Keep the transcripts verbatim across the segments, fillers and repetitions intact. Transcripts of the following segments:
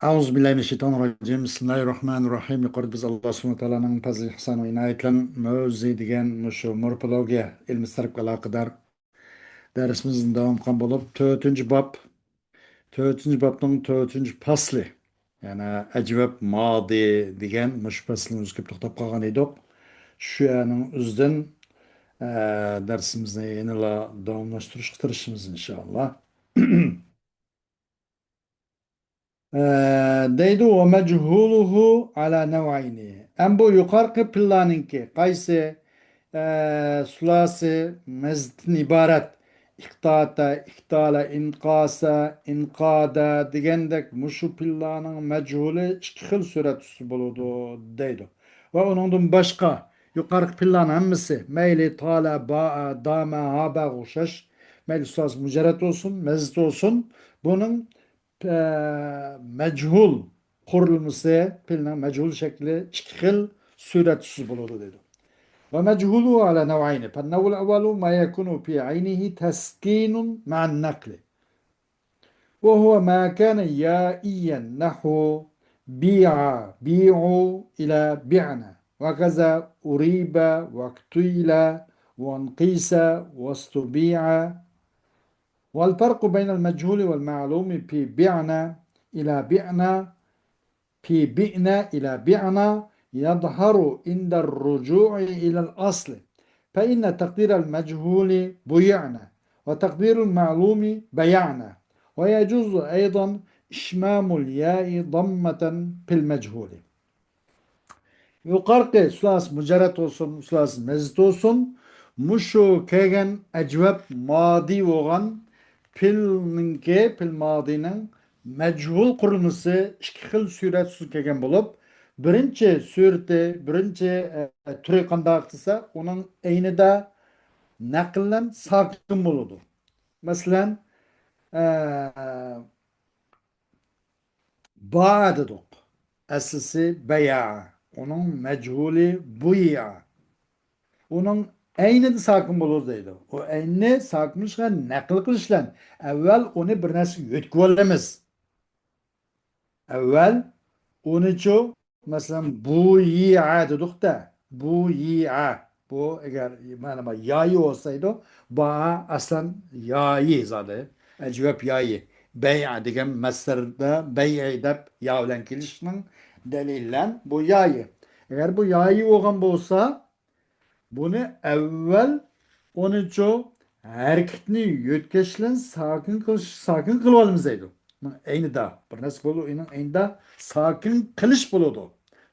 أعوذ بالله من الشيطان الرجيم. بسم الله الرحمن الرحيم. يۇقىرىدا بىز ئاللا سۇبھانەھۇ ۋە تائالانىڭ پەزلى ئىھسانى ۋە ئىنايەتلىرىنى مەۋزى دېگەن مۇشۇ مورفولوگىيە ئىلمى تەرەپكە ئالاقىدار دەرسىمىزنى داۋام قىلغان بولۇپ، تۆتىنچى باب، تۆتىنچى بابنىڭ تۆتىنچى پەسلى، يەنى ئەجۋەب مادى دېگەن مۇشۇ پەسلىنى ئۆزگەرتىپ توختاپ قالغان ئىدۇق. شۇ يەرنىڭ ئۆزىدىن، ئە، دەرسىمىزنى يەنىلا داۋاملاشتۇرۇشقا تىرىشىمىز، ئىنشائاللا. ئە، دەيدۇ، ومجهوله على نوعين. ئەم بۇ يۇقارقى پىللانىڭكى قايسى، ئە، سۇلاسى مەزىدتىن ئىبارەت؟ ئىقتاتا، ئىقتالا، ئىنقاسا، ئىنقادا دېگەندەك مۇشۇ پىللانىڭ مەجھۇلى ئىككى خىل سۈرەت ئۈستىدە بولىدۇ دەيدۇ. ۋە ئۇنىڭدىن باشقا يۇقارقى پىللانىڭ ھەممىسى، مەيلى تالا، باا، داما، ھاباغا ئوخشاش، مەيلى سۇلاسى مۇجەررەت بولسۇن، مەزىد بولسۇن، بۇنىڭ ئە، مەجھۇل قۇرۇلمىسى، پېئىلنىڭ مەجھۇل شەكلى ئىككى خىل سۈرەت تۈسى بولىدۇ دەيدۇ. ومجهوله على نوعين. فالنوع الأول ما يكون في عينه تسكين مع النقل، وهو ما كان يائيا نحو بيع، بيعوا إلى بعنا، وكذا أريب واكتيل وانقيس واستبيع. والفرق بين المجهول والمعلوم في بعنا إلى بعنا، في بئنا إلى بعنا يظهر عند الرجوع إلى الأصل، فإن تقدير المجهول بيعنا، وتقدير المعلوم بيعنا، ويجوز أيضا إشمام الياء ضمة في المجهول. يۇقارقى سۇلاسى مۇجەررەت بولسۇن، سۇلاسى مەزىد بولسۇن، مۇشۇ كەلگەن ئەجۋەب مادى بولغان پېئىلنىڭكى، پېئىل مادىنىڭ مەجھۇل قۇرۇلمىسى ئىككى خىل سۈرەت تۈسىدە كەلگەن بولۇپ، بىرىنچى سۈرىتى، بىرىنچى، ئە، تۈرى قانداق دېسە، ئۇنىڭ ئەينىدە نەقىلەن ساكىن بولىدۇ. مەسىلەن، ئە، باا دېدۇق. ئەسلىسى بەيا. ئۇنىڭ مەجھۇلى بۇيىئا. ئۇنىڭ ئەينىدە ساكىن بولىدۇ دەيدۇ. ئۇ ئەينىنى ساكىن بولۇشقا نەقىل قىلىش بىلەن ئەۋۋەل ئۇنى بىر نەرسىگە يۆتكىۋالىمىز. ئەۋۋەل ئۇنىچۇ، مەسىلەن، بۇيىئا دېدۇق-دە. بۇيىئا. بۇ ئەگەر مانا بۇ يايى بولسا ئىدى، باا ئەسلەن يايى زادى. ئەجۋەب يايى. بەيئە دېگەن مەسدەردە بەيئە دەپ يا بىلەن كېلىشىنىڭ دەلىلى بۇ يايى. ئەگەر بۇ يايى بولغان بولسا، بۇنى ئەۋۋەل ئۇنىچۇ ھەرىكىتىنى يۆتكەش بىلەن ساكىن قىلىش، ساكىن قىلىۋالىمىز دەيدۇ. ئۇنىڭ ئەينىدا بىر نەرسە بولىدۇ، ئۇنىڭ ئەينىدا ساكىن قىلىش بولىدۇ.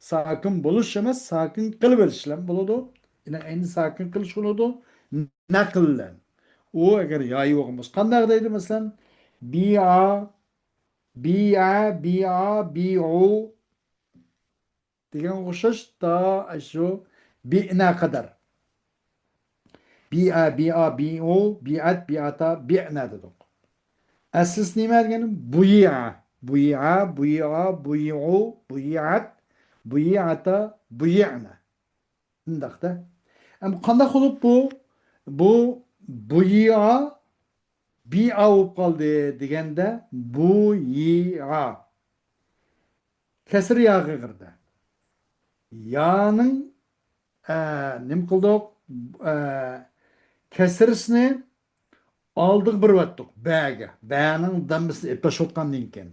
ساكىن بولۇش ئەمەس، ساكىن قىلىۋېلىش بىلەن بولىدۇ. ئۇنىڭ ئەينىدە ساكىن قىلىش بولىدۇ. نەقىل بىلەن. ئۇ ئەگەر يايى بولغان بولسا، قانداق دەيدۇ؟ مەسىلەن، بىئا، بىئە، بىئا، بىئۇ دېگەنگە ئوخشاش، تا ئاشۇ بىئنە قەدەر. بىئە، بىئا، بىئۇ، بىئەت، بىئاتا، بىئنە دېدۇق. ئەسلىسى نېمە دېگەن؟ بۇيىئە. بۇيىئە، بۇيىئا، بۇيىئۇ، بۇيىئەت، بۇيىئاتا، بۇيىئنە. مۇنداقتا. ئەمما قانداق بولۇپ بۇ، بۇ بۇيىئا بىئا بولۇپ قالدى دېگەندە، بۇيىئا. كەسرى ياغا ئېغىردى. يانىڭ، ئە، نېمە قىلدۇق؟ ئە، كەسرىسىنى ئالدىغا بېرىۋەتتۇق. بەگە. بەنىڭ دەممىسىنى ئېلىپ تاشلىۋەتكەندىن كېيىن.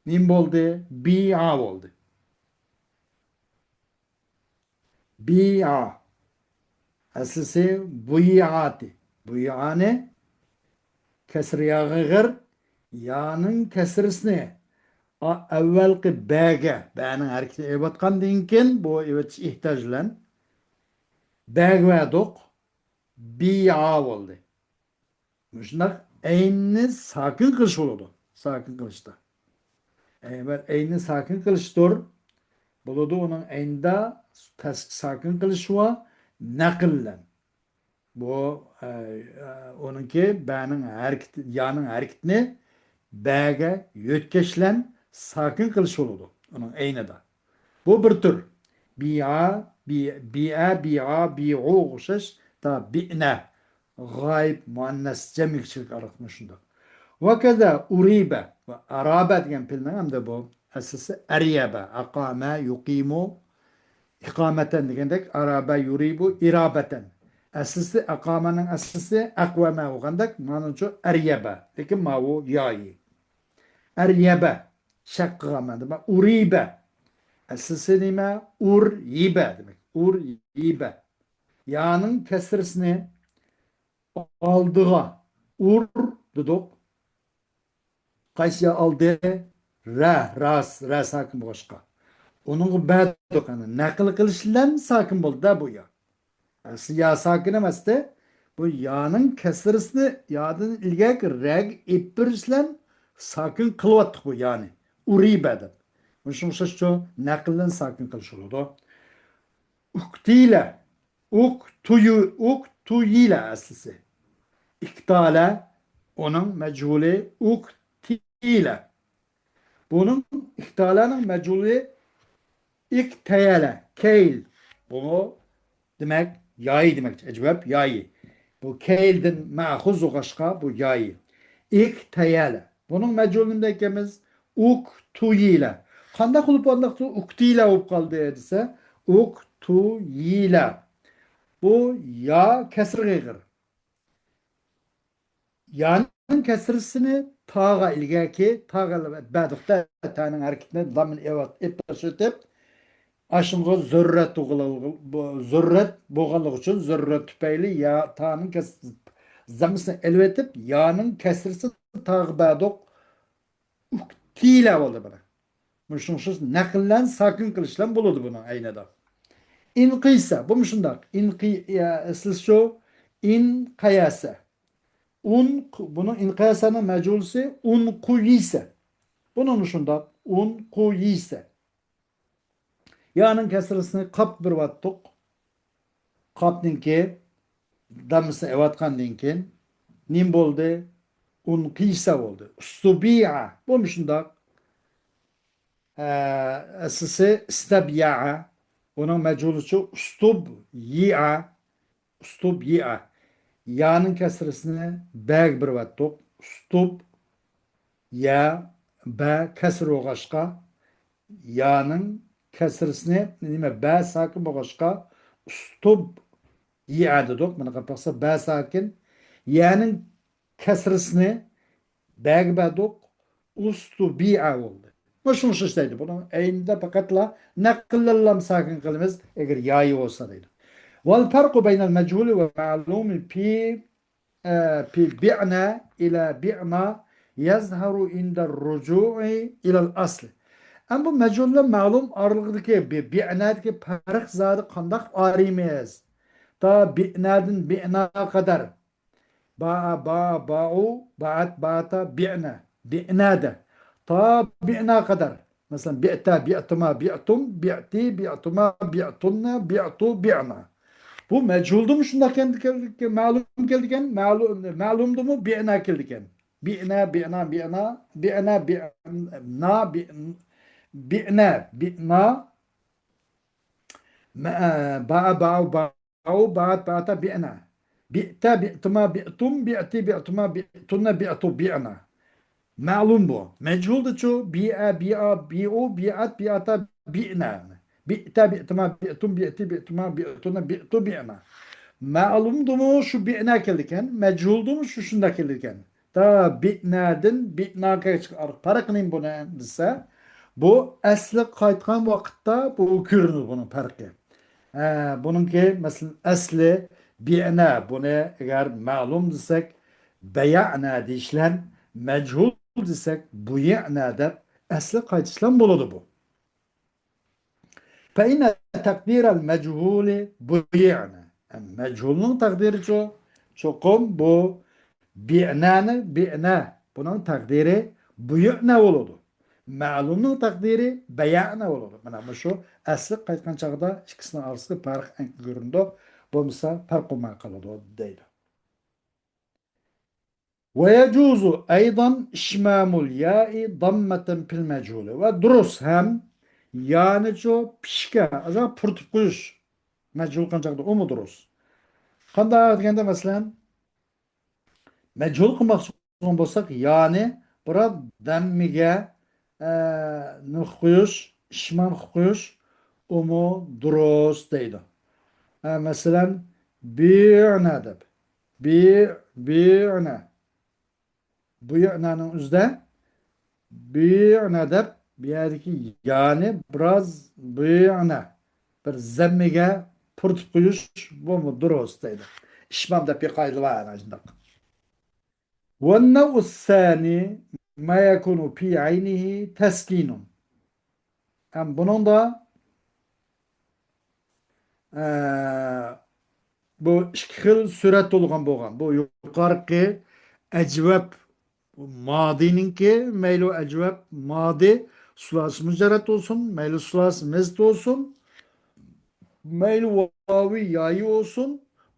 نېمە بولدى؟ بىئا بولدى. بىئا. ئەسلىسى بۇيىئاتى. بۇيىئانى كەسرى ياغا ئېغىر، يانىڭ كەسرىسىنى ئا-، ئەۋۋەلقى بەگە، بەنىڭ ھەرىكىتىنى ئېلىۋاتقاندىن كېيىن، بۇ ئېلىۋېتىش ئېھتىياجى بىلەن بەگە بەردۇق، بىئا بولدى. مۇشۇنداق ئەيننى ساكىن قىلىش بولىدۇ. ساكىن قىلىشتا. ئەينى ساكىن قىلىشتۇر. بولىدۇ ئۇنىڭ ئەينىدا تەس-، ساكىن قىلىشى بار، نەقىل بىلەن. بۇ، ئە، ئە، ئۇنىڭكى بەنىڭ ھەرىكىتى، يانىڭ ھەرىكىتىنى بەگە يۆتكەش بىلەن ساكىن قىلىش بولىدۇ ئۇنىڭ ئەينىدا. بۇ بىر تۈر. بىئا، بى-، بىئە، بىئا، بىئۇغا ئوخشاش، تا بىئنە. غايىب مۇئەننەس جەمئىي كىشىلىك ئارىلىقىدا شۇنداق. ۋەكەزا ئۇرىبە. ئارابە دېگەن پېئىلنىڭ ھەمدە بۇ ئەسلىسى ئەريەبە. ئەقامە يۇقىمۇ ئىقامەتەن دېگەندەك، ئارابە يۇرىبۇ ئىرابەتەن. ئەسلىسى ئەقامەنىڭ ئەسلىسى ئەقۋەمە بولغاندەك، مانىچۇ ئەريەبە. لېكىن ماۋۇ يايى. ئەريەبە. شەق قىلغان مەنىدە. ئۇرىبە. ئەسلىسى نېمە؟ ئۇر يىبە دېمەك. ئۇر يىبە. يانىڭ كەسرىسىنى ئالدىغا ئۇر دېدۇق. قايسى يا ئالدى؟ رە، راس، رە ساكىن بولغاچقا. ئۇنىڭغا بە دېدۇق. يەنى نەقىل قىلىش بىلەن ساكىن بولدى-دە بۇ يا. ئەسلى يا ساكىن ئەمەستى. بۇ يانىڭ كەسرىسىنى يادىن ئىلگەركى رەگە ئېلىپ بېرىش بىلەن ساكىن قىلىۋاتتۇق بۇ يانى. ئۇرىبە دەپ. مۇشۇنىڭ ئوخشاشچۇ نەقىل بىلەن ساكىن قىلىش بولىدۇ. ئۇكتىلە. ئۇكتۇيۇ-، ئۇكتۇيىلە ئەسلىسى. ئىكتالە، ئۇنىڭ مەجھۇلى ئۇكتىلە. بۇنىڭ ئىكتالەنىڭ مەجھۇلى ئىكتەيەلە، كەيل. بۇمۇ دېمەك، يايى دېمەكچى. ئەجۋەب يايى. بۇ كەيلدىن مەخۇز بولغاچقا، بۇ يايى. ئىكتەيەلە. بۇنىڭ مەجھۇلى نېمە دەيدىكەنمىز؟ ئۇكتۇيىلە. قانداق بولۇپ ئانداقتا ئۇكتىلە بولۇپ قالدى دېسە، ئۇكتۇيىلە. بۇ يا كەسرىگە ئېغىر. يانىڭ كەسرىسىنى تاغا ئىلگەركى، تاغا بەدۇقتا تانىڭ ھەرىكىتىنى لامنى ئېۋات-، ئېپ تاشلىتىپ، ئاشۇنىڭغا زۆررەت بولغانلىقى، زۆررەت بولغانلىقى ئۈچۈن زۆررەت تۈپەيلى يا تانىڭ كەس-، زاممىسىنى ئېلىۋېتىپ، يانىڭ كەسرىسىنى تاغا بەدۇق ئۇكتىلە بولدى بۇنى. مۇشۇنىڭ ئۈچۈن نەقىللەن ساكىن قىلىشلام بولىدۇ بۇنىڭ ئەينىدە. ئىنقىسە، بۇمۇ شۇنداق. ئىنقى-، يا، ئەسلىسى شۇ. ئىنقەيەسە. ئۇن، بۇنىڭ ئىنقەيەسەنىڭ مەجھۇلىسى ئۇنقۇيىسە. بۇنىڭمۇ شۇنداق. ئۇنقۇيىسە. يانىڭ كەسرىسىنى قاپ بېرىۋاتتۇق. قاپنىڭكى داممىسىنى ئېۋاتقاندىن كېيىن نېمە بولدى؟ ئۇنقىسە بولدى. ئۇستۇبىئە. بۇمۇ شۇنداق. ئە، ئەسلىسى ئىستەبيەئە. ئۇنىڭ مەجھۇلىچۇ ئۇستۇبيىئە. ئۇستۇبيىئە. يانىڭ كەسرىسىنى بەگە بېرىۋاتتۇق. ئۇستۇب يە، بە كەسرى بولغاچقا، يانىڭ كەسرىسىنى، نېمە، بە ساكىن بولغاچقا، ئۇستۇب يە دېدۇق. مانا قاراپ باقسا، بە ساكىن، يەنىڭ كەسرىسىنى بەگە بەردۇق، ئۇستۇبىئە بولدى. مۇشۇ ئوخشاش دەيدۇ. بۇنىڭ ئەينىدە پەقەتلا نەقىللەنلام ساكىن قىلىمىز، ئەگەر يايى بولسا دەيدۇ. والفرق بين المجهول والمعلوم في في بعنا إلى بعنا يظهر عند الرجوع إلى الأصل. ئەمما بۇ مەجھۇل بىلەن مەلۇم ئارىلىقىدىكى بى-، بىئنادىكى پەرق زادى قانداق ئايرىيمىز؟ تا بىئنادىن بىئنا قەدەر. باء، باء، باء، باءت، باءتا، بىئنا. بىئنادە. تا بىئنا قەدەر. مەسىلەن، بىئتە، بىئتىما، بىئتۇم، بىئتى، بىئتۇما، بىئتۇننا، بىئتۇ، بىئنا. بۇ مەجھۇلدىمۇ شۇنداق كەلدىكەن، مەلۇم كەلدىكەن، مەلۇ-، مەلۇمدىمۇ بىئنا كەلدىكەن. بىئنا، بىئنا، بىئنا، بىئنا، بىئنا، بىئنا، بىئنا، مە-، باء، باء، باء. باء، باءت، باءتا، بىئنا. بىئتە، بىئتىما، بىئتۇم، بىئتى، بىئتۇما، بىئتۇننا، بىئتۇ، بىئنا. مەلۇم بۇ. مەجھۇلدىچۇ؟ بىئە، بىئا، بىئۇ، بىئەت، بىئاتا، بىئنا. بىئتە، بىئتىما، بىئتۇم، بىئتى، بىئتۇما، بىئتۇننا، بىئتۇ، بىئنا. مەلۇمدىمۇ شۇ بىئنا كېلىدىكەن، مەجھۇلدىمۇ شۇ شۇنداق كېلىدىكەن. تا بىئنادىن بىئناغا پەرقى نېمە بۇنى دېسە، بۇ ئەسلىگە قايتقان ۋاقىتتا بۇ كۆرۈنىدۇ بۇنىڭ پەرقى. ھە، بۇنىڭكى، مەسىلەن، ئەسلى بىئنا، بۇنى ئەگەر مەلۇم دېسەك، بەيەئنا دېيىشلەن، مەجھۇل دېسەك، بۇيىئنا دەپ ئەسلىگە قايتىشلان بولىدۇ بۇ. فإن تقدير المجهول بيعنا. مەجھۇلنىڭ تەقدىرىچۇ؟ چوقۇم بۇ بىئنانى، بىئنا، بۇنىڭ تەقدىرى بۇيئنا بولىدۇ. مەلۇمنىڭ تەقدىرى بەيەئنا بولىدۇ. مانا مۇشۇ ئەسلىگە قايتقان چاغدا ئىككىسىنىڭ ئارىسىدا پەرق ئەنكى كۆرۈنىدۇ. بولمىسا پەرق بولماي قالىدۇ دەيدۇ. ويجوز أيضا إشمام الياء ضمة في المجهول. ۋە دۇرۇس ھەم يانىچۇ پىشكە، ئازراق پۇرىتىپ قويۇش. مەجھۇل قىلغان چاغدا ئۇمۇ دۇرۇس. قانداق دېگەندە، مەسىلەن، مەجھۇل قىلماقچى قىلىدىغان بولساق، يانى بىراز دەممىگە، ئە، نۇقتا قويۇش، ئىشمام قويۇش، ئۇمۇ دۇرۇس دەيدۇ. ئە، مەسىلەن، بىئنە دەپ. بىئ، بىئنە. بۇيئنانىڭ ئۆزىدە بىئنە دەپ، بۇ يەردىكى يانى بىراز بىئنە، بىر زەممىگە پۇرىتىپ قويۇش، بۇمۇ دۇرۇس دەيدۇ. ئىشمام دەپ بىر قائىدە بار، ئەنە شۇنداق. والنوع الثاني ما يكون في عينه تسكين. ھەم بۇنىڭدا، ئە، بۇ ئىككى خىل سۈرەت بولغان بولغان. بۇ يۇقارقى ئەجۋەب مادىنىڭكى، مەيلى ئەجۋەب مادى سۇلاسى مۇجەررەت بولسۇن، مەيلى سۇلاسى مەزىت بولسۇن، مەيلى ۋاۋى يايى بولسۇن،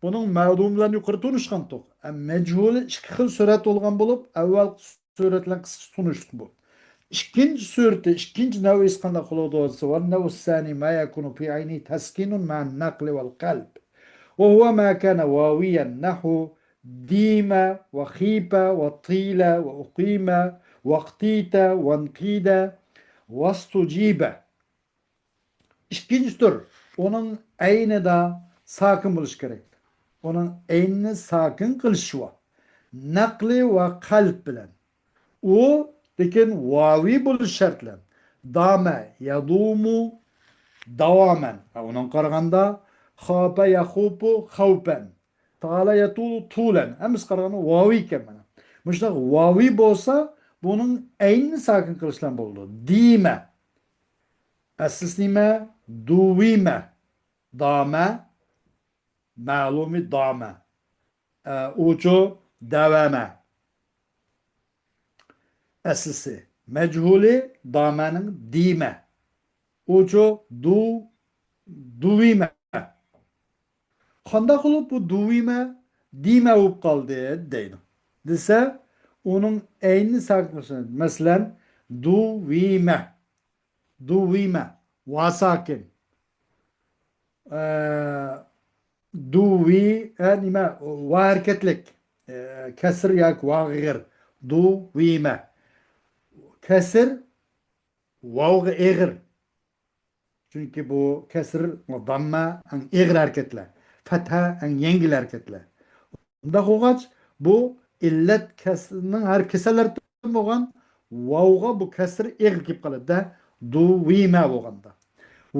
بۇنىڭ مەلۇملىرىنى يۇقىرى تونۇشقانتۇق. ئە، مەجھۇلى ئىككى خىل سۈرەت بولغان بولۇپ، ئەۋۋەل سۈرەت بىلەن قىسقىچە تونۇشتۇق بۇ. ئىككىنچى سۈرىتى، ئىككىنچى نەۋئىسى قانداق بولىدۇ دېسە، والنوع الثاني ما يكون في عينه تسكين مع النقل والقلب، وهو ما كان واويا نحو ديم وخيب وطيل وأقيم واقتيت وانقيد واستجيب. ئىككىنچى تۈر، ئۇنىڭ ئەينىدا ساكىن بولۇشى كېرەك. ئۇنىڭ ئەينىنى ساكىن قىلىش ۋە نەقلى ۋە قەلب بىلەن. ئۇ، لېكىن ۋاۋى بولۇش شەرت بىلەن. دامە يەدۇمۇ داۋامەن. ھە، ئۇنىڭغا قارىغاندا، خاپە يەخۇپۇ خەۋپەن. تالە يەتۇلۇ تۇلەن. ھەممىسى قارىغاندا ۋاۋى ئىكەن مانا. مۇشۇنداق ۋاۋى بولسا، بۇنىڭ ئەينىنى ساكىن قىلىش بىلەن بولىدۇ. دىمە. ئەسلىسى نېمە؟ دۇۋىمە. دامە. مەلۇمى دامە. ئە، ئۇچۇ دەۋەمە. ئەسلىسى. مەجھۇلى دامەنىڭ دىمە. ئۇچۇ دۇ، دۇۋىمە. قانداق قىلىپ بۇ دۇۋىمە دىمە بولۇپ قالدى دەيدۇ. دېسە، ئۇنىڭ ئەينىنى ساكىن قىلسا، مەسىلەن، دۇۋىمە. دۇۋىمە. ۋا ساكىن. ئە، دۇۋى، ئە، نېمە؟ ۋا ھەرىكەتلىك. ئە، كەسىر ياكى ۋا ئېغىر. دۇۋىمە. كەسىر ۋاۋغا ئېغىر. چۈنكى بۇ كەسىر، داممە ئەڭ ئېغىر ھەرىكەتلەر. فەتھە ئەڭ يەڭگىل ھەرىكەتلەر. ئۇنداق بولغاچ، بۇ ئىللەت كەسىرنىڭ ھەرپ كېسەللىرىدىن بولغان ۋاۋغا بۇ كەسىر ئېغىر كېلىپ قالىدۇ-دە، دۇۋىمە بولغاندا.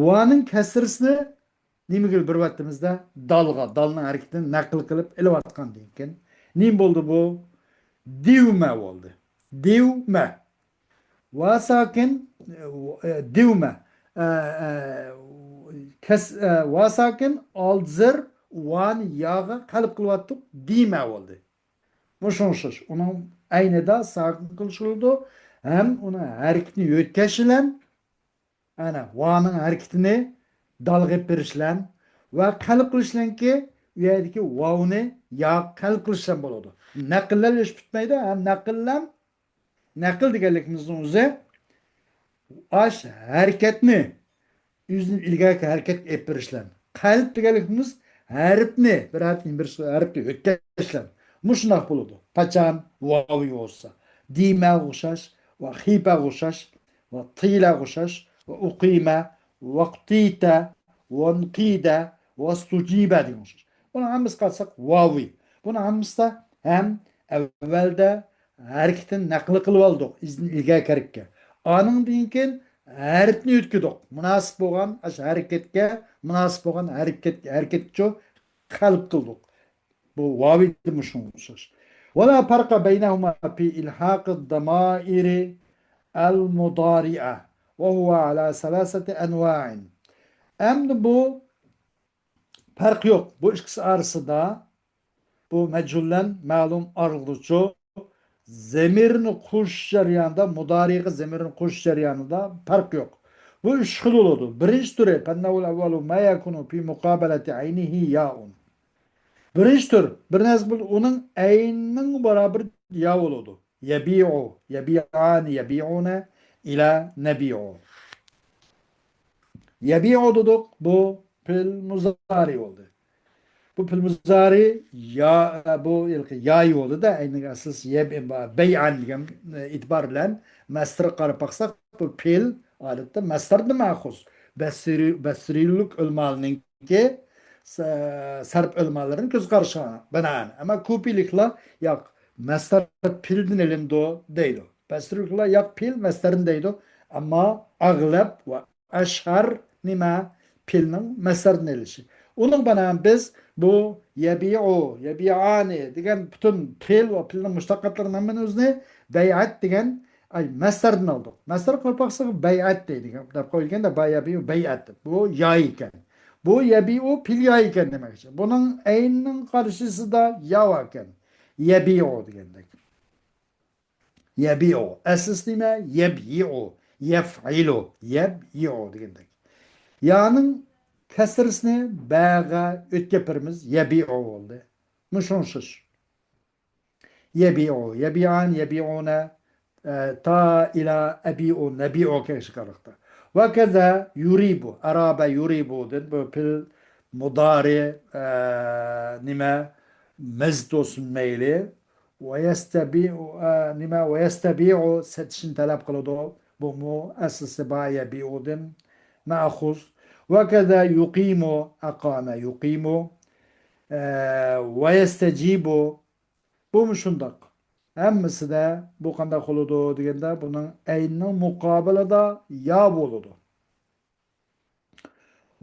ۋانىڭ كەسرىسىنى نېمىگە بېرىۋەتتىمىز-دە؟ دالغا، دالنىڭ ھەرىكىتىنى نەقىل قىلىپ ئېلىۋاتقاندىن كېيىن. نېمە بولدى بۇ؟ دىۋمە بولدى. دىۋمە. ۋا ساكىن، ئە، دىۋمە. ئە، ئە، كەس-، ئە، ۋا ساكىن ئالدى زېر ۋانى ياغا قەلب قىلىۋاتتۇق، دىمە بولدى. مۇشۇ ئوخشاش. ئۇنىڭ ئەينىدا ساكىن قىلىش بولىدۇ. ھەم ئۇنىڭ ھەرىكىتىنى يۆتكەش بىلەن، ئەنە، ۋانىڭ ھەرىكىتىنى دالغا ئېلىپ بېرىش بىلەن ۋە قەلب قىلىش بىلەنكى، ئۇ يەردىكى ۋاۋنى ياغا قەلب قىلىش بىلەن بولىدۇ. نەقىللەش پۈتمەيدۇ، ھەم نەقىللەم، نەقىل دېگەنلىكىمىزنىڭ ئۆزى ئاش ھەرىكەتنى ئۆزىدىن ئىلگەركى ھەرىكەتكە ئېلىپ بېرىش بىلەن. قەلب دېگەنلىكىمىز ھەرپنى، بىر ھەرپتىن بىر ھەرپكە ئۆتكەش بىلەن. مۇشۇنداق بولىدۇ. قاچان ۋاۋى بولسا. دىمەگە ئوخشاش ۋە خىپەگە ئوخشاش ۋە تىلەگە ئوخشاش ۋە ئۇقىمە، ۋاقتىتە، ۋانقىدە، ۋاستۇجىبە دېگەن ئوخشاش. بۇنىڭ ھەممىسى قارىساق ۋاۋى. بۇنىڭ ھەممىسىدە ھەم ئەۋۋەلدە ھەرىكىتىنى نەقىل قىلىۋالدۇق، ئىزدىن ئىلگەركى ھەرىكەتكە. ئانىڭدىن كېيىن ھەرپنى يۆتكىدۇق. مۇناسىپ بولغان ئاشۇ ھەرىكەتكە، مۇناسىپ بولغان ھەرىكەت، ھەرىكەتچۇ قەلب قىلدۇق. بۇ ۋاۋى مۇشۇنىڭغا ئوخشاش. ولا فرق بينهما في إلحاق الضمائر المضارعة، وهو على ثلاثة أنواع. ئەمدى بۇ پەرق يوق. بۇ ئىككىسى ئارىسىدا بۇ مەجھۇل بىلەن مەلۇم ئارىلىقتىچۇ زەمىرنى قوشۇش جەريانىدا، مۇدارىغا زەمىرنى قوشۇش جەريانىدا پەرق يوق. بۇ ئۈچ خىل بولىدۇ. بىرىنچى تۈرى، فالنوع الأول ما يكون في مقابلة عينه ياء. بىرىنچى تۈر، بىر نەرسە بولىدۇ، ئۇنىڭ ئەينىنىڭ بارابىرى يا بولىدۇ. يەبىئۇ، يەبىئانى، يەبىئۇنە، ئىلە نەبىئۇ. يەبىئۇ دېدۇق، بۇ پېئىل مۇزارى بولدى. بۇ پېئىل مۇزارى يا، بۇ ھېلىقى ياي بولدى-دە، ئەينىڭ ئەسلىسى يەب-، بەيئەن دېگەن، ئېتىبار بىلەن مەسدەرگە قاراپ باقساق، بۇ پېئىل ئادەتتە مەسدەردىن مەخۇز. بەسرى-، بەسرىلىك ئۆلىمالىرىنىڭكى، سە-، سەرپ ئۆلىمالىرىنىڭ كۆز قارىشىغا بىنائەن. ئەمما كۇپىلىكلار ياق، مەسدەر پېئىلدىن ئېلىنىدۇ دەيدۇ. بەسرىلىكلار ياق، پېئىل مەسدەردىن دەيدۇ. ئەمما ئەغلەب ۋە ئەشھەر نېمە؟ پېئىلنىڭ مەسدەردىن ئېلىشى. ئۇنىڭ بىلەن بىز بۇ يەبىئۇ، يەبىئانى دېگەن پۈتۈن پېئىل ۋە پېئىلنىڭ مۇشتەققاتلىرىنىڭ ھەممىنى ئۆزىنى بەيئەت دېگەن، ئاي، مەسدەردىن ئالدۇق. مەسدەر قويۇپ باقساق بەيئەت دەيدۇ، دەپ قويۇلغاندا با يەبىئۇ بەيئەت دەپ. بۇ ياي ئىكەن. بۇ يەبىئۇ پېئىل ياي ئىكەن دېمەكچى. بۇنىڭ ئەينىنىڭ قارشىسىدا يا بار ئىكەن. يەبىئۇ دېگەندەك. يەبىئۇ. ئەسلىسى نېمە؟ يەبيىئۇ. يەفئىلۇ. يەبيىئۇ دېگەندەك. يانىڭ كەسرىسىنى بەغە ئۆتكۈزۈپ بېرىمىز. يەبىئۇ بولدى. مۇشۇ ئوخشاش. يەبىئۇ، يەبىئان، يەبىئۇنە، ئە، تا ئىلە ئەبىئۇ، نەبىئۇ كەلگۈچى قارلىقتا. ۋەكەزا يۇرىبۇ، ئەرابە يۇرىبۇدىن بۇ پېئىل مۇدارى، ئە، نېمە، مەزىد بولسۇن مەيلى. ۋەيەستەبىئۇ، ئە، نېمە، ۋەيەستەبىئۇ سېتىشنى تەلەپ قىلىدۇ. بۇمۇ ئەسلىسى با يەبىئۇدىن مەخۇز. ۋەكەزا يۇقىمۇ، ئەقامە يۇقىمۇ، ئە، ۋەيەستەجىبۇ. بۇمۇ شۇنداق. ھەممىسىدە بۇ قانداق بولىدۇ دېگەندە، بۇنىڭ ئەينىنىڭ مۇقابىلىدا يا بولىدۇ.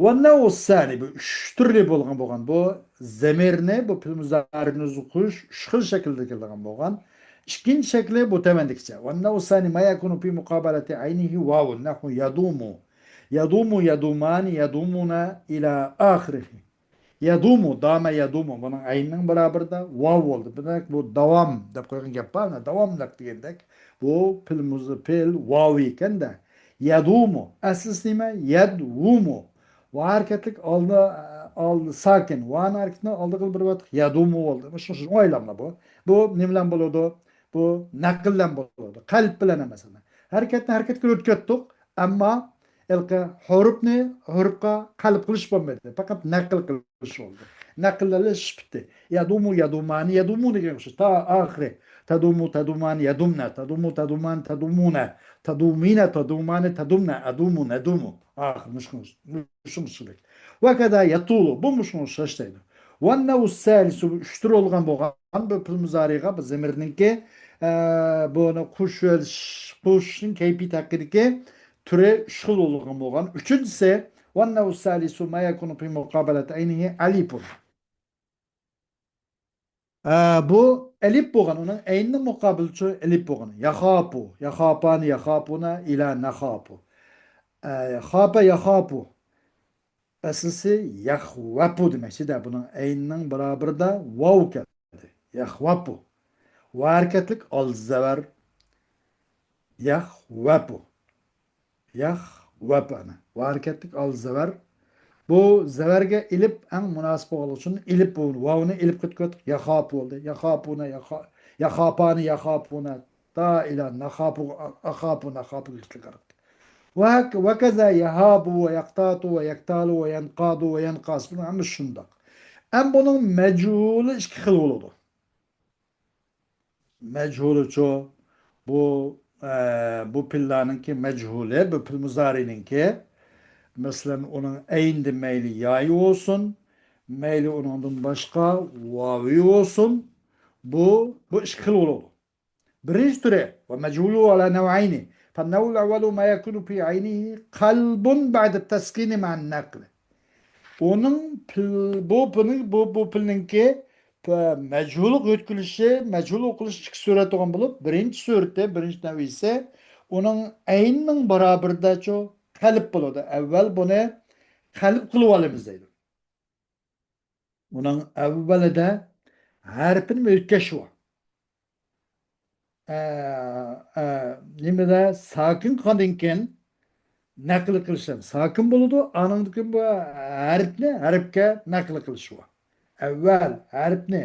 ۋەننەۋۇسسانى، بۇ ئۈچ تۈرلۈك بولغان، بولغان. بۇ زەمىرنى، بۇ پېئىل مۇزارىنى قويۇش ئۈچ خىل شەكىلدە كېلىدىغان بولغان. ئىككىنچى شەكلى بۇ تۆۋەندىكىچە. ۋەننەۋۇسسانى ما يەكۇنۇ فى مۇقابەلەتى ئەينىھى ۋاۋۇن. نەھۋۇ يەدۇمۇ. يەدۇمۇ، يەدۇمانى، يەدۇمۇنە ئىلە ئاخىرىھى. يەدۇمۇ، دامە يەدۇمۇ. بۇنىڭ ئەينىنىڭ بارابىرىدا ۋاۋ بولدى. دېمەك، بۇ داۋام دەپ قويغان گەپ بار. داۋاملىق دېگەندەك. بۇ پېئىل مۇز-، پېئىل ۋاۋ ئىكەندە. يەدۇمۇ. ئەسلىسى نېمە؟ يەدۋۇمۇ. ۋا ھەرىكەتلىك ئالدى، ئالدى ساكىن. ۋانىڭ ھەرىكىتىنى ئالدىغا بېرىۋاتىق. يەدۇمۇ بولدى. مۇشۇ، شۇ ئوڭايلاملا بۇ. بۇ نېمە بىلەن بولىدۇ؟ بۇ نەقىل بىلەن بولىدۇ. قەلب بىلەن ئەمەس. ھەرىكەتنى ھەرىكەتكە ئۆتكۈزدۇق. ئەمما ھېلىقى ھۇرۇپنى ھۇرۇپقا قەلب قىلىش بولمىدى. پەقەت نەقىل قىلىش بولدى. نەقىللەش پۈتتى. يەدۇمۇ، يەدۇمانى، يەدۇمۇ دېگەن ئوخشاش. تا ئاخىرى. تەدۇمۇ، تەدۇمانى، يەدۇمنە. تەدۇمۇ، تەدۇمانى، تەدۇمۇنە. تەدۇمىنە، تەدۇمانى، تەدۇمنە. ئەدۇمۇ، نەدۇمۇ. ئاخىرى مۇشۇ، مۇشۇ، مۇشۇ. ۋەكەزا يەتۇلۇ. بۇ مۇشۇنى ئوخشاش دەيدۇ. ۋەننەۋۇسسالىسۇ، بۇ ئۈچ تۈر بولغان بولغان بۇ پېئىل مۇزارىغا، بۇ زەمىرنىڭكى، ئە، بۇنى قوشۇش، قوشۇشنىڭ كەيپىياتى ھەققىدىكى تۈرى ئۈچ خىل بولغان بولغان. ئۈچىنچىسى، ۋەننەۋۇسسالىسۇ ما يەكۇنۇ فى مۇقابەلەتى ئەينىھى ئەلىپۇن. ئە، بۇ ئەلىپ بولغان، ئۇنىڭ ئەينىنىڭ مۇقابىلىچۇ ئەلىپ بولغان. يەخاپۇ، يەخاپانى، يەخاپۇنە، ئىلە نەخاپۇ. ئە، خاپە يەخاپۇ. ئەسلىسى يەخۋەپۇ دېمەكچى-دە، بۇنىڭ ئەينىنىڭ بارابىرىدا ۋاۋ كەلدى. يەخۋەپۇ. ۋا ھەرىكەتلىك ئالدى زەۋەر. يەخۋەپۇ. يەخۋەپۇ، ئەنە. ۋا ھەرىكەتلىك ئالدى زەۋەر. بۇ زەۋەرگە ئېلىپ ئەڭ مۇناسىپ بولغانلىقى ئۈچۈن ئېلىپ بۇ ۋاۋنى ئېلىپ كەتتۇق. يەخاپۇ بولدى. يەخاپۇنە، يەخا-، يەخاپانى، يەخاپۇنە. تا ئىلە نەخاپۇ، ئەخاپۇ، نەخاپۇ كېلىشلىك. ۋە-، ۋەكەزا يەھابۇ ۋە يەقتاتۇ ۋە يەكتالۇ ۋە يەنقادۇ ۋە يەنقاسۇ. بۇنىڭ ھەممىسى شۇنداق. ئەمما بۇنىڭ مەجھۇلى ئىككى خىل بولىدۇ. مەجھۇلىچۇ؟ بۇ، ئە، بۇ پېئىللارنىڭكى مەجھۇلى، بۇ پېئىل مۇزارىنىڭكى، مەسىلەن، ئۇنىڭ ئەينىدە مەيلى يايى بولسۇن، مەيلى ئۇنىڭدىن باشقا ۋاۋى بولسۇن، بۇ، بۇ ئىككى خىل بولىدۇ. بىرىنچى تۈرى، ۋە مەجھۇلۇ ئەلا نەۋئەينى. فەننەۋئۇل ئەۋۋەلۇ ما يەكۇنۇ فى ئەينىھى قەلبۇن بەئدە تەسكىنى مەئەن نەقلى. ئۇنىڭ پېئىل، بۇ، بۇنىڭ، بۇ، بۇ پېئىلنىڭكى، پە-، مەجھۇللۇق يۆتكىلىشى، مەجھۇل ئوقۇلۇشى ئىككى سۈرەت بولغان بولۇپ، بىرىنچى سۈرىتى، بىرىنچى نەۋئىسى، ئۇنىڭ ئەينىنىڭ بارابىرىدىچۇ قەلب بولىدۇ. ئەۋۋەل بۇنى قەلب قىلىۋالىمىز دەيدۇ. ئۇنىڭ ئەۋۋەلىدە ھەرپىنى يۆتكەش بار. ئە، ئە، نېمىدە ساكىن قىلغاندىن كېيىن نەقىل قىلىش. ساكىن بولىدۇ، ئانىڭدىن كېيىن بۇ ھەرپنى ھەرپكە نەقىل قىلىش بار. ئەۋۋەل ھەرپنى،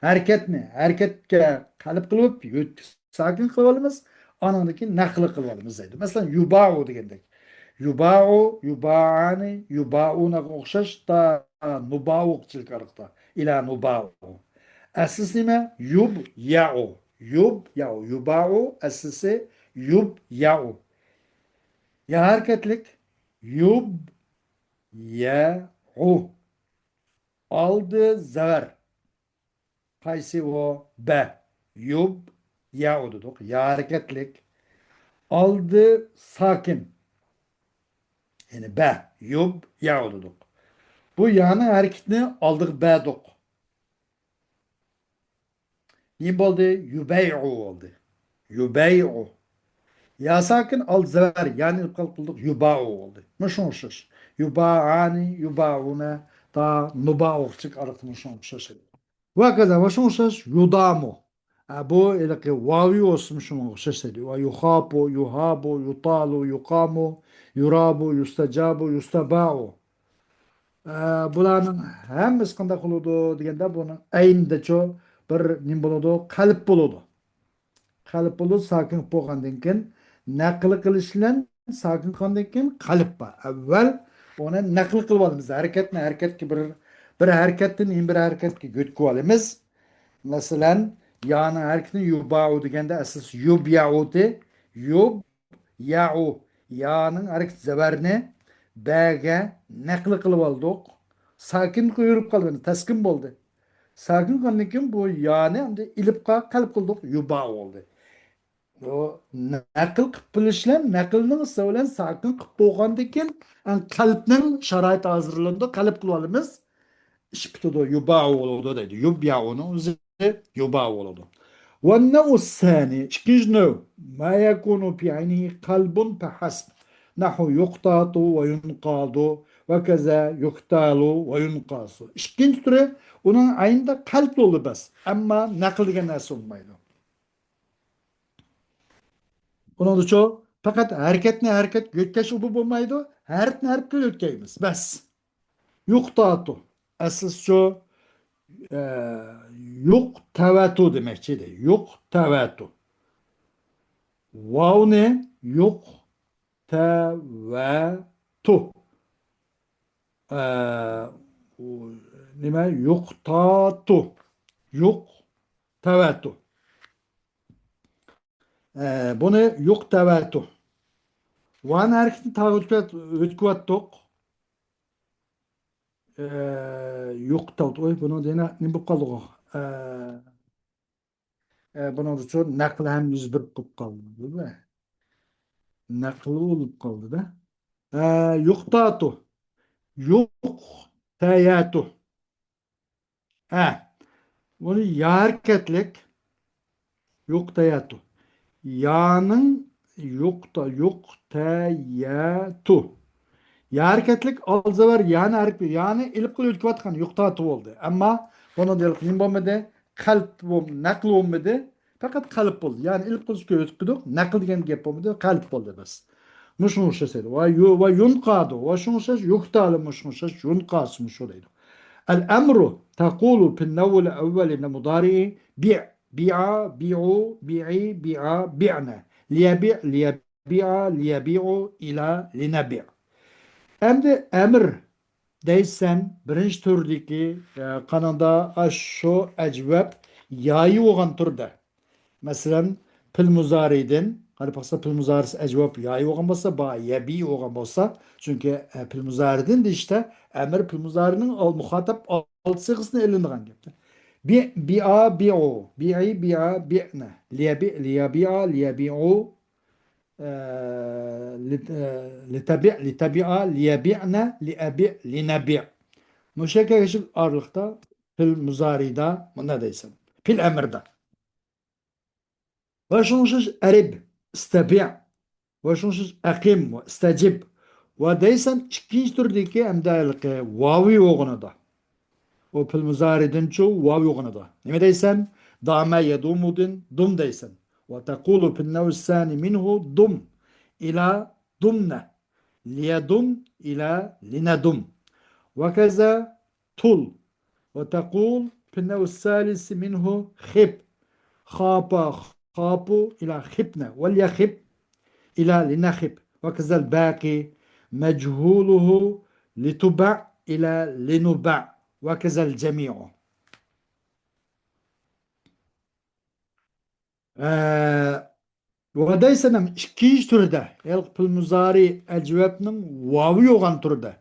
ھەرىكەتنى ھەرىكەتكە قەلب قىلىپ، يۆت-، ساكىن قىلىۋالىمىز، ئانىڭدىن كېيىن نەقىل قىلىۋالىمىز دەيدۇ. مەسىلەن، يۇباغۇ دېگەندەك. يۇباغۇ، يۇباغانى، يۇباغۇناغا ئوخشاش، تا نۇباغۇغىچىلىك ئارىلىقتا. إلى نباع. ئەسلىسى نېمە؟ يبيع. يبيع. يباع ئەسلىسى يبيع. يا ھەرىكەتلىك. يبيع. ئالدى زەۋەر. قايسى ئۇ؟ بە. يبيع دېدۇق. يا ھەرىكەتلىك. ئالدى ساكىن. يەنى بە. يبيع دېدۇق. بۇ يانىڭ ھەرىكىتىنى ئالدىغا بەردۇق. نېمە بولدى؟ يبيع بولدى. يبيع. يا ساكىن ئالدى زەۋەر، يانى ئېلىپ قالدۇق، يباع بولدى. مۇشۇ ئوخشاش. يباعان، يباعون، تا نباع ئوخشاش، ئارقىدا مۇشۇ ئوخشاش. ۋاكازا، ۋە شۇڭا ئوخشاش يۇدامۇ. ئە، بۇ ھېلىقى ۋاۋى بولسىمۇ شۇنىڭغا ئوخشاش دەيدۇ. ۋە يۇخاپۇ، يۇھابۇ، يۇتالۇ، يۇقامۇ، يۇرابۇ، يۇستەجابۇ، يۇستەبائۇ. ئە، بۇلارنىڭ ھەممىسى قانداق بولىدۇ دېگەندە، بۇنىڭ ئەينىدىچۇ بىر نېمە بولىدۇ؟ قەلب بولىدۇ. قەلب بولىدۇ، ساكىن قىلىپ بولغاندىن كېيىن، نەقىل قىلىش بىلەن ساكىن قىلغاندىن كېيىن قەلب بار. ئەۋۋەل ئۇنى نەقىل قىلىپ ئالىمىز. ھەرىكەتنى ھەرىكەتكە بىر، بىر ھەرىكەتتىن يەنە بىر ھەرىكەتكە يۆتكىۋالىمىز. مەسىلەن، يانىڭ ھەرىكىتىنى يۇباۇ دېگەندە ئەسلىسى يۇبياۇدى. يۇبياۇ. يانىڭ ھەرىكىتى زەۋەرنى بەگە نەقىل قىلىپ ئالدۇق. ساكىن قويۇلۇپ قالدى، تەسكىن بولدى. ساكىن قىلغاندىن كېيىن بۇ يانى ئەمدى ئېلىپقا قەلب قىلدۇق، يۇباۇ بولدى. بۇ نەقىل قىلىپ بىلىش بىلەن نەقىلنىڭ ئىسمى بىلەن ساكىن قىلىپ بولغاندىن كېيىن، ئەن قەلبنىڭ شارائىتى ھازىرلىنىدۇ، قەلب قىلىپ ئالىمىز. ئىش پۈتىدۇ، يۇباۇ بولىدۇ دەيدۇ. يۇبياۇنىڭ ئۆزى يۇباۇ بولىدۇ. ۋەننەۋۇ سەنى، ئىككىنچى نەۋ، ما يەكۇنۇ پى ئەينىھى قەلبۇن پەھەسب. نەھۋۇ يۇقتاتۇ ۋە يۇنقادۇ ۋە كەزا يۇكتالۇ ۋە يۇنقاسۇ. ئىككىنچى تۈرى ئۇنىڭ ئەينىدە قەلب بولىدۇ بەس. ئەمما نەقىل دېگەن نەرسە بولمايدۇ. ئۇنىڭدىچۇ پەقەت ھەرىكەتنى ھەرىكەتكە يۆتكەش ئۇبۇ بولمايدۇ، ھەرپنى ھەرپكە يۆتكەيمىز. بەس. يۇقتاتۇ. ئەسلىسىچۇ، ئە، يۇقتەۋەتۇ دېمەكچى ئىدى. يۇقتەۋەتۇ. ۋاۋنى يۇقتەۋەتۇ. ئە، ئۇ نېمە؟ يۇقتاتۇ. يۇقتەۋەتۇ. ئە، بۇنى يۇقتەۋەتۇ. ۋانى ھەرىكىتىنى تا ئۆتكۈۋەت-، ئۆتكۈۋەتتۇق. ئە، يۇقتالتۇ. ئوي، بۇنىڭدا يەنە نېمە بولۇپ قالدىغۇ؟ ئە، ئە، بۇنىڭدىچۇ نەقلى ھەم يۈز بىر بولۇپ قالدى. نەقلى بولۇپ قالدى-دە. ئە، يۇقتاتۇ. يۇقتەيەتۇ. ئە، بۇنى يا ھەرىكەتلىك يۇقتەيەتۇ. يانىڭ يۇقتا-، يۇقتەيەتۇ. يا ھەرىكەتلىك ئالدى زەۋەر يانى ھەرىكەت، يانى ئېلىپ قويۇپ ئۆتكۈۋاتقان يۇقتاتۇ بولدى. ئەمما بۇنىڭدا ھېلىقى نېمە بولمىدى؟ قەلب بول-، نەقل بولمىدى. پەقەت قەلب بولدى. يانى ئېلىپ قويۇپ ئۆتكۈدۇق. نەقل دېگەن گەپ بولمىدى. قەلب بولدى بەس. مۇشۇنى ئوخشاش دەيدۇ. ۋە يۇ-، ۋە يۇنقادۇ. ۋە شۇنى ئوخشاش يۇكتالى، مۇشۇنى ئوخشاش يۇنقاسۇ، مۇشۇ دەيدۇ. الأمر تقول في النوع الأول من المضارع بع، بع، بعوا، بعي، بعا، بعن. ليبع، ليبيع، ليبيعوا، إلى، لنبع. ئەمدى ئەمىر دەيسەن، بىرىنچى تۈردىكى، ئە، قانىڭدا ئاشۇ ئەجۋەب يايى بولغان تۈردە. مەسىلەن، پېئىل مۇزارىدىن، قاراپ باقسا، پېئىل مۇزارىسى ئەجۋەب يايى بولغان بولسا، با، يەبى بولغان بولسا، چۈنكى، ئە، پېئىل مۇزارىدىن دېيىشتە ئەمىر پېئىل مۇزارىنىڭ ئال-، مۇخاتەپ ئالتە سىيغىسىنى ئېلىنغان گەپتە. بى-، بىئا، بىئۇ، بىئى، بىئا، بىئنە، ليبي-، ليبيعا، ليبيعو، ئە، لت-، ئە، لتبع، لتبعا، ليبعنە، لئەبع، لنبع. مۇشۇ يەرگە كەلگۈچە ئارىلىقتا پېئىل مۇزارىدا مۇنداق دەيسەن. پېئىل ئەمىردا. ۋە شۇنىڭ ئوخشاش ئەرىب، ئىستەبىع. ۋە شۇنىڭ ئوخشاش ئەقىم ۋە ئىستەجىب. ۋە دەيسەن ئىككىنچى تۈردىكى ئەمدى ھېلىقى ۋاۋى بولغىنىدا. ئۇ پېئىل مۇزارىدىنچۇ ۋاۋى بولغىنىدا. نېمە دەيسەن؟ دامە يەدۇمۇدىن دۇم دەيسەن. وتقول في النوع الثاني منه دم إلى دمنە. ليدم إلى لندم. وكذا طل. وتقول في النوع الثالث منه خب. خاب، خاب إلى خبن. وليخب إلى لنخب. وكذا الباقي مجهوله لتبع إلى لنبع. وكذا الجميع. ئە، ۋە دەيسەن ھەم ئىككىنچى تۈردە، ھېلىقى پېئىل مۇزارى ئەجۋەبنىڭ ۋاۋى يوغان تۈردە.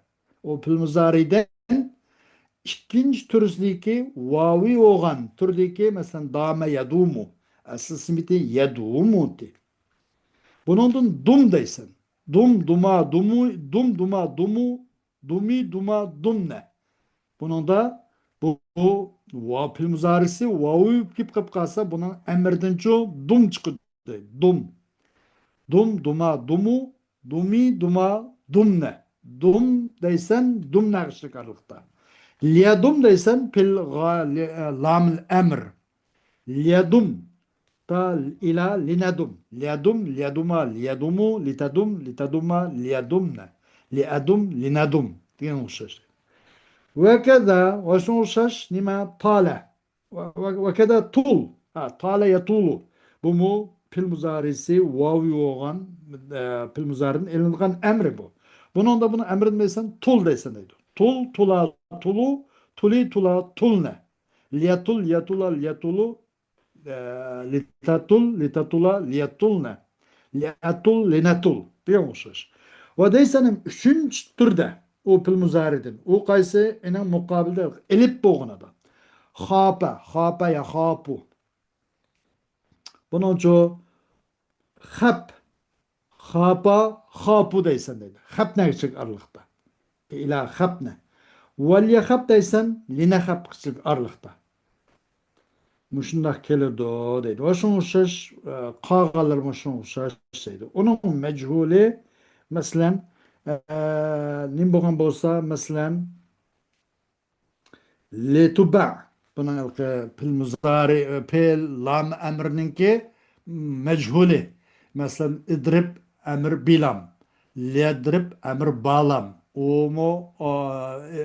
ئۇ پېئىل مۇزارىدىن ئىككىنچى تۈرسىدىكى ۋاۋى يوغان تۈردىكى، مەسىلەن، دامە يەدۇمۇ. ئەسلى سىمىتى يەدۇمۇتى. بۇنىڭدىن دۇم دەيسەن. دۇم، دۇما، دۇمۇ، دۇم، دۇما، دۇمۇ، دۇمى، دۇما، دۇمنە. بۇنىڭدا بۇ، بۇ ۋاۋ پېئىل مۇزارىسى ۋاۋى بولۇپ قېلىپ قالسا، بۇنىڭ ئەمرىدىنچۇ دۇم چىقىدۇ. دۇم. دۇم، دۇما، دۇمۇ، دۇمى، دۇما، دۇمنە. دۇم دەيسەن، دۇمنە ئىشلىك ئارىلىقتا. ليەدۇم دەيسەن، پېئىل غا-، لى-، ئە، لامىل ئەمر. ليەدۇم. تا ئىلە لىنەدۇم. ليەدۇم، ليەدۇما، ليەدۇمۇ، لىتەدۇم، لىتەدۇما، ليەدۇمنە. ليەدۇم، لىنەدۇم دېگەن ئوخشاش. ۋەكەزا، ۋە شۇنىڭغا ئوخشاش نېمە؟ تالە. ۋە، ۋە، ۋەكەزا تۇل. ھە، تالە يەتۇلۇ. بۇمۇ پېئىل مۇزارىسى ۋاۋى بولغان، ئە، پېئىل مۇزارىدىن ئېلىنغان ئەمرى بۇ. بۇنىڭدا بۇنىڭ ئەمرىنى دەيسەن، تۇل دەيسەن دەيدۇ. تۇل، تۇلا، تۇلۇ، تۇلى، تۇلا، تۇلنە. ليەتۇل، ليەتۇلا، ليەتۇلۇ، ئە، لىتەتۇل، لىتەتۇلا، ليەتۇلنە. ليەتۇل، لىنەتۇل دېگەن ئوخشاش. ۋە دەيسەن ھەم ئۈچىنچى تۈردە ئۇ پېئىل مۇزارىدىن. ئۇ قايسى؟ ئېنىڭ مۇقابىلىدا ئېلىپ بولغىنىدا. خاپە، خاپە يەخاپۇ. بۇنىڭچۇ خەپ، خاپا، خاپۇ دەيسەن دەيدۇ. خەپنە كىچىك ئارىلىقتا. ئىلە خەپنە. ۋەليەخەپ دەيسەن، لىنەخەپ كىچىك ئارىلىقتا. مۇشۇنداق كېلىدۇ دەيدۇ. ۋە شۇنىڭغا ئوخشاش، ئە، قالغانلىرىمۇ شۇنىڭغا ئوخشاش دەيدۇ. ئۇنىڭ مەجھۇلى، مەسىلەن، ئە، نېمە بولغان بولسا، مەسىلەن، لىتۇبەع. بۇنىڭ ھېلىقى پېئىل مۇزارى، پېئىل لام ئەمرىنىڭكى مەجھۇلى. مەسىلەن، ئىدرىب ئەمر بىلام. ليەدرىب ئەمر بالام. ئۇمۇ، ئا،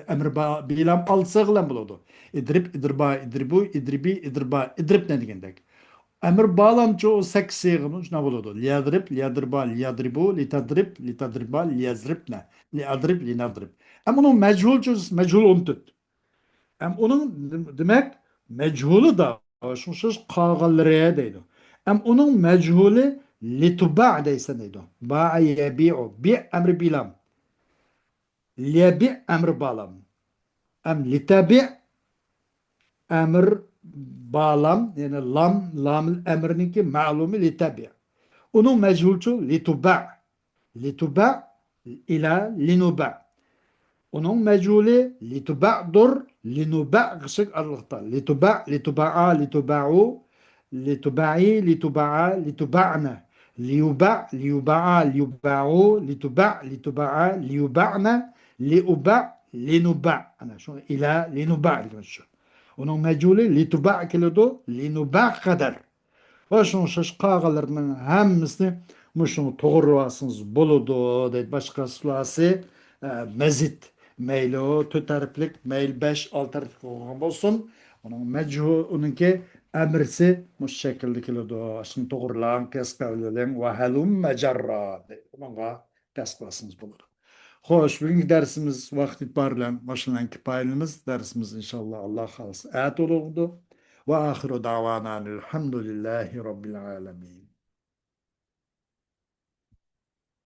ئەمر با-، بىلام ئالتە سىيغىلەن بولىدۇ. ئىدرىب، ئىدرىبا، ئىدرىبۇ، ئىدرىبى، ئىدرىبا، ئىدرىبنە دېگەندەك. ئەمر بالامچۇ ئۇ سەككىز سىيغىمۇ شۇنداق بولىدۇ. ليەدرىب، ليەدرىبا، ليەدرىبۇ، لىتەدرىب، لىتەدرىبا، ليەزرىبنە، ليەدرىب، لىنەدرىب. ئەمما ئۇنىڭ مەجھۇلچۇ، مەجھۇل ئون تۆت. ئەم ئۇنىڭ دېمەك مەجھۇلى دا شۇڭشۇش قالغانلىرى دەيدۇ. ئەم ئۇنىڭ مەجھۇلى لىتۇبەع دەيسەن دەيدۇ. باء يەبىئۇ. بىئ ئەمرى بىلام. ليەبىئ ئەمرى بالام. ئەم لىتەبىئ ئەمر بالام، يەنى لام، لامىل ئەمرنىڭكى مەلۇمى لىتەبىئ. ئۇنىڭ مەجھۇلچۇ لىتۇبەع. لىتۇبەع ئىلە لىنۇبەع. ئۇنىڭ مەجھۇلى لىتۇبەعدۇر، لىنۇبەع غىشىك ئارىلىقتا. لىتۇبەع، لىتۇبەئا، لىتۇبەئۇ، لىتۇبەئى، لىتۇبەئا، لىتۇبەئنە. لىيۇبەع، لىيۇبەئا، لىيۇبەئۇ، لىتۇبەع، لىتۇبەئا، لىيۇبەئنە، لىئۇبەع، لىنۇبەع. ئەنە شۇ ئىلە لىنۇبەع دېگەن شۇ. ئۇنىڭ مەجھۇلى لىتۇبەع كېلىدۇ، لىنۇبەع قەدەر. ۋە شۇنىڭ ئوخشاش قالغانلىرىنىڭ ھەممىسىنى مۇشۇنى توغرىلاۋالسىڭىز بولىدۇ دەيدۇ. باشقا سۇلاسى، ئە، مەزىد. مەيلى ئۇ تۆت ھەرپلىك، مەيلى بەش، ئالتە ھەرپلىك بولغان بولسۇن. ئۇنىڭ مەجھۇ-، ئۇنىڭكى ئەمرىسى مۇشۇ شەكىلدە كېلىدۇ. شۇنى توغرىلاڭ، قىياس قىلىۋېلىڭ. ۋە ھەلۇممە جەررا دەيدۇ. بۇنىڭغا قىياس قىلسىڭىز بولىدۇ. خوش، بۈگۈنكى دەرسىمىز ۋاقىت ئېتىبارى بىلەن مۇشۇ بىلەن كۇپايىلىنىمىز. دەرسىمىز ئىنشاللا ئاللا خالىسا ئەتە بولىدۇ. ۋە ئاخىرۇ دەۋانا ئەنىل ھەمدۇلىللاھى رەببىل ئالەمىن.